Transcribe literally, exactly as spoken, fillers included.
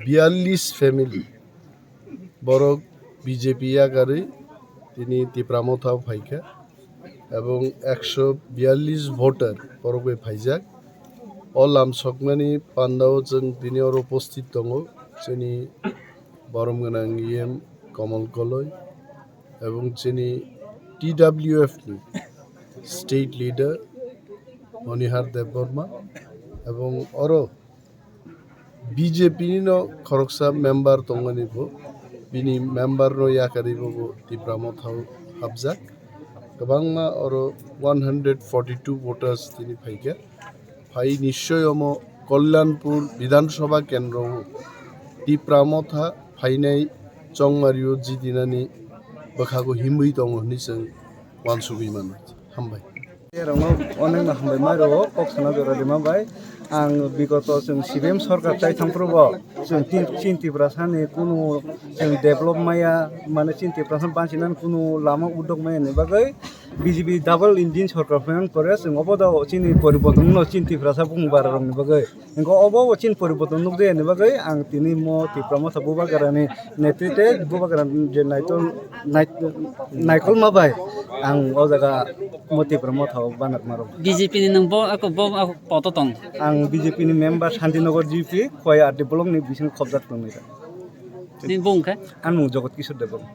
biyallis family borok B J P yakarwi tini Tipra Motha phaikha, ebong ekso biyallis voter borok bai phaijak. O lamsokmani pandao chwng tini oro upasthit tongo chini borom gwnang E M Kamal Koloi ebong chini T W F ni state leader Monihar Debbarma ebong oro B J P ni no khoroksa member tongmani bo, bini member no yakarwi bo, bo Tipra Motha o hapjak. Kwbangma oro one hundred forty two voters tini phaikha. Phai nischoi omo Kalyanpur Bidhan Sabha kendro o Tipra Motha phainai chongmario jidinani bwkhago himwi tongo hwnwi chwng uansugwi mano. Hambai. Rokno onekno hambai mai rwo kok sana jora rima bai. Ang bigoto chwng C P M sorkar chai thangphuru bo chwng tin, chin Tiprasa ni kunu chwng develop maya, mane chin Tiprasa ni bansinani kunu lama udok maya ni bagwi B J P double engine sorkar phaiman pore chwng obo da chini poriborton no chin Tiprasa bumung bara rok ni bagwi. Hingke obo bo chini poriborton nukjakya ni bagwi ang tini mo Tipra Motha Bubagrani netrite Bubagrani je naitol, nait-, naikolma bai ang o jaga mo Tipra Motha o banatma rok. B J P ni nwng bo ako bo ako poto tong. Ang B J P ni member Shantinagar G P, Khowai R D block ni bising khobjak tongwi. Ni bung khe? Ang nwng Jogot Kishore Debbarma.